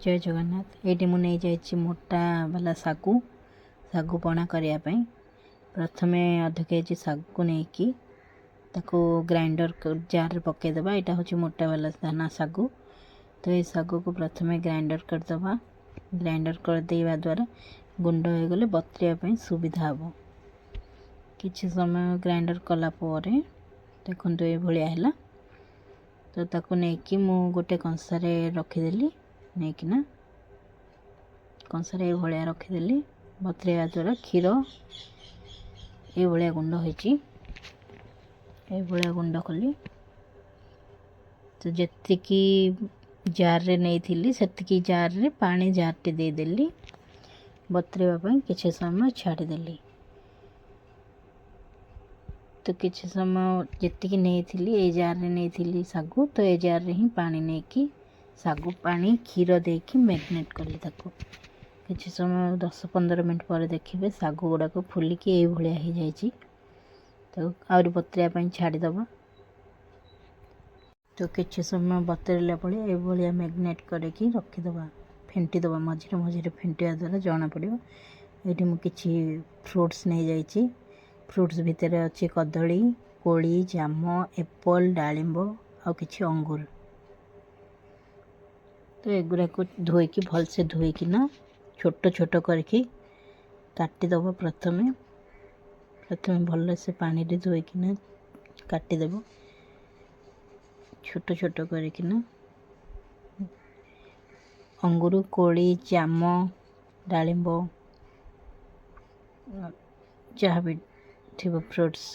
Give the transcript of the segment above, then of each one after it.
ଜୟ ଜଗନ୍ନାଥ। ଏଇଠି ମୁଁ ନେଇଯାଇଛି ମୋଟା ବାଲା ଶାଗୁ, ଶାଗୁ ପଣା କରିବା ପାଇଁ। ପ୍ରଥମେ 0.5 କେଜି ଶାଗୁ ନେଇକି ତାକୁ ଗ୍ରାଇଣ୍ଡର ଜାର୍ରେ ପକାଇଦେବା। ଏଇଟା ହେଉଛି ମୋଟା ବାଲା ଦାନା ଶାଗୁ। ତ ଏଇ ଶାଗୁକୁ ପ୍ରଥମେ ଗ୍ରାଇଣ୍ଡର କରିଦେବା। ଗ୍ରାଇଣ୍ଡର କରିଦେଇବା ଦ୍ୱାରା ଗୁଣ୍ଡ ହୋଇଗଲେ ବତୁରିବା ପାଇଁ ସୁବିଧା ହେବ। କିଛି ସମୟ ଗ୍ରାଇଣ୍ଡର କଲା ପରେ ଦେଖନ୍ତୁ ଏଇଭଳିଆ ହେଲା। ତ ତାକୁ ନେଇକି ମୁଁ ଗୋଟେ କଂସାରେ ରଖିଦେଲି। ନେଇକିନା କଂସାରେ ଏଇଭଳିଆ ରଖିଦେଲି। ବତୁରେଇବା ଦ୍ୱାରା କ୍ଷୀର ଏଇଭଳିଆ ଗୁଣ୍ଡ ହେଇଛି। ଏଇଭଳିଆ ଗୁଣ୍ଡ କଲି। ତ ଯେତିକି ଜାର୍ରେ ନେଇଥିଲି, ସେତିକି ଜାର୍ରେ ପାଣି ଜାର୍ଟି ଦେଇଦେଲି। ବତୁରେଇବା ପାଇଁ କିଛି ସମୟ ଛାଡ଼ିଦେଲି। ତ କିଛି ସମୟ ଯେତିକି ନେଇଥିଲି, ଏଇ ଜାର୍ରେ ନେଇଥିଲି ଶାଗୁ, ତ ଏ ଜାର୍ରେ ହିଁ ପାଣି ନେଇକି ଶାଗୁ ପାଣି କ୍ଷୀର ଦେଇକି ମ୍ୟାରିନେଟ୍ କଲି ତାକୁ। କିଛି ସମୟ 10-15 ମିନିଟ୍ ପରେ ଦେଖିବେ ଶାଗୁ ଗୁଡ଼ାକ ଫୁଲିକି ଏଇଭଳିଆ ହେଇଯାଇଛି। ତାକୁ ଆହୁରି ବତୁରିବା ପାଇଁ ଛାଡ଼ିଦେବା। ତ କିଛି ସମୟ ବତୁରିଲା ପରେ ଏଇଭଳିଆ ମ୍ୟାରିନେଟ୍ କରିକି ରଖିଦେବା, ଫେଣ୍ଟି ଦେବା। ମଝିରେ ମଝିରେ ଫେଣ୍ଟିବା ଦ୍ୱାରା ଜଣାପଡ଼ିବ। ଏଇଠି ମୁଁ କିଛି ଫ୍ରୁଟ୍ସ ନେଇଯାଇଛି। ଫ୍ରୁଟ୍ସ ଭିତରେ ଅଛି କଦଳୀ, କୋଳି, ଜାମ, ଏପଲ୍, ଡାଳିମ୍ବ ଆଉ କିଛି ଅଙ୍ଗୁର। ତ ଏଗୁଡ଼ାକୁ ଧୋଇକି, ଭଲସେ ଧୋଇକିନା ଛୋଟ ଛୋଟ କରିକି କାଟିଦେବ। ପ୍ରଥମେ ପ୍ରଥମେ ଭଲସେ ପାଣିରେ ଧୋଇକିନା କାଟିଦେବ ଛୋଟ ଛୋଟ କରିକିନା। ଅଙ୍ଗୁର, କୋଳି, ଜାମ, ଡାଳିମ୍ବ, ଯାହା ବି ଥିବ ଫ୍ରୁଟ୍ସ।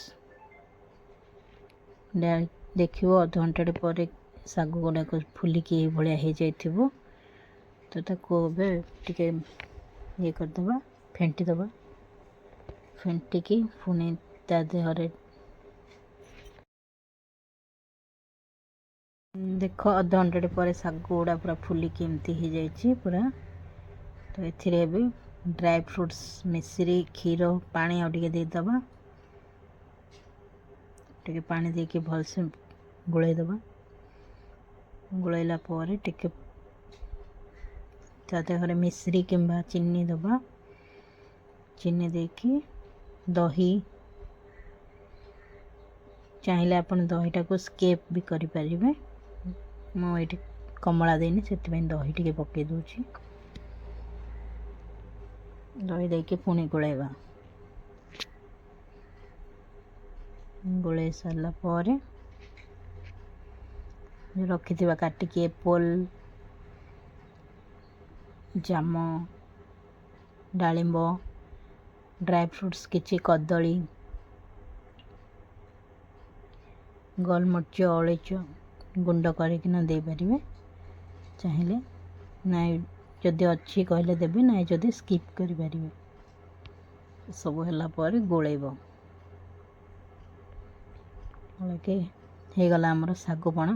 ଦେଖିବ ଅଧଘଣ୍ଟାଟେ ପରେ ଶାଗୁ ଗୁଡ଼ାକ ଫୁଲିକି ଏଇଭଳିଆ ହେଇଯାଇଥିବ। ତ ତାକୁ ଏବେ ଟିକେ ଇଏ କରିଦେବା, ଫେଣ୍ଟି ଦେବା। ଫେଣ୍ଟିକି ପୁଣି ତା ଦେହରେ ଦେଖ, ଅଧଘଣ୍ଟାଟେ ପରେ ଶାଗୁ ଗୁଡ଼ା ପୁରା ଫୁଲିକି ଏମିତି ହେଇଯାଇଛି ପୁରା। ତ ଏଥିରେ ଏବେ ଡ୍ରାଏ ଫ୍ରୁଟ୍ସ, ମିଶ୍ରି, କ୍ଷୀର, ପାଣି ଆଉ ଟିକେ ଦେଇଦେବା। ଟିକେ ପାଣି ଦେଇକି ଭଲସେ ଗୋଳେଇ ଦେବା। ଗୋଳେଇଲା ପରେ ଟିକେ ତା ଦେହରେ ମିଶ୍ରି କିମ୍ବା ଚିନି ଦେବା। ଚିନି ଦେଇକି ଦହି, ଚାହିଁଲେ ଆପଣ ଦହିଟାକୁ ସ୍କିପ୍ ବି କରିପାରିବେ। ମୁଁ ଏଇଠି କମଳା ଦେଇନି, ସେଥିପାଇଁ ଦହି ଟିକେ ପକାଇ ଦେଉଛି। ଦହି ଦେଇକି ପୁଣି ଗୋଳେଇବା। ଗୋଳେଇ ସାରିଲା ପରେ ରଖିଥିବା କାଟିକି ଏପଲ୍, ଜାମ, ଡାଳିମ୍ବ, ଡ୍ରାଏ ଫ୍ରୁଟ୍ସ, କିଛି କଦଳୀ, ଗୋଲମରିଚ, ଅଳେଇଚ ଗୁଣ୍ଡ କରିକିନା ଦେଇପାରିବେ ଚାହିଁଲେ। ନାଇଁ ଯଦି ଅଛି କହିଲେ ଦେବେ, ନାଇଁ ଯଦି ସ୍କିପ୍ କରିପାରିବେ। ସବୁ ହେଲା ପରେ ଗୋଳେଇବ। ଗୋଳେଇକି ହେଇଗଲା ଆମର ଶାଗୁ ପଣା।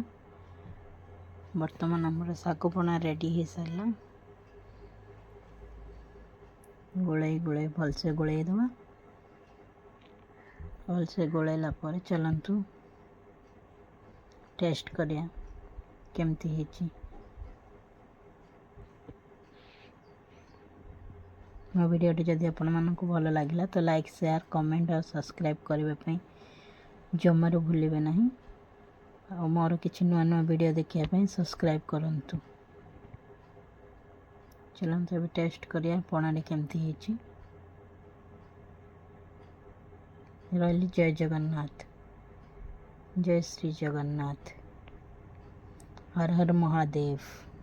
ବର୍ତ୍ତମାନ ଆମର ଶାଗୁ ପଣା ରେଡ଼ି ହେଇସାରିଲା। ଗୋଳେଇ ଗୋଳେଇ ଭଲସେ ଗୋଳେଇ ଦେବା। ଭଲସେ ଗୋଳେଇଲା ପରେ ଚାଲନ୍ତୁ ଟେଷ୍ଟ କରିବା କେମିତି ହେଇଛି। ମୋ ଭିଡ଼ିଓଟି ଯଦି ଆପଣମାନଙ୍କୁ ଭଲ ଲାଗିଲା, ତ ଲାଇକ୍, ସେୟାର, କମେଣ୍ଟ ଆଉ ସବସ୍କ୍ରାଇବ୍ କରିବା ପାଇଁ ଜମାରୁ ଭୁଲିବେ ନାହିଁ। ଆଉ ମୋର କିଛି ନୂଆ ନୂଆ ଭିଡ଼ିଓ ଦେଖିବା ପାଇଁ ସବସ୍କ୍ରାଇବ୍ କରନ୍ତୁ। ଚାଲନ୍ତୁ ଏବେ ଟେଷ୍ଟ କରିବା ପଣାଟି କେମିତି ହେଇଛି। ରହିଲି, ଜୟ ଜଗନ୍ନାଥ, ଜୟ ଶ୍ରୀ ଜଗନ୍ନାଥ, ହର ହର ମହାଦେବ।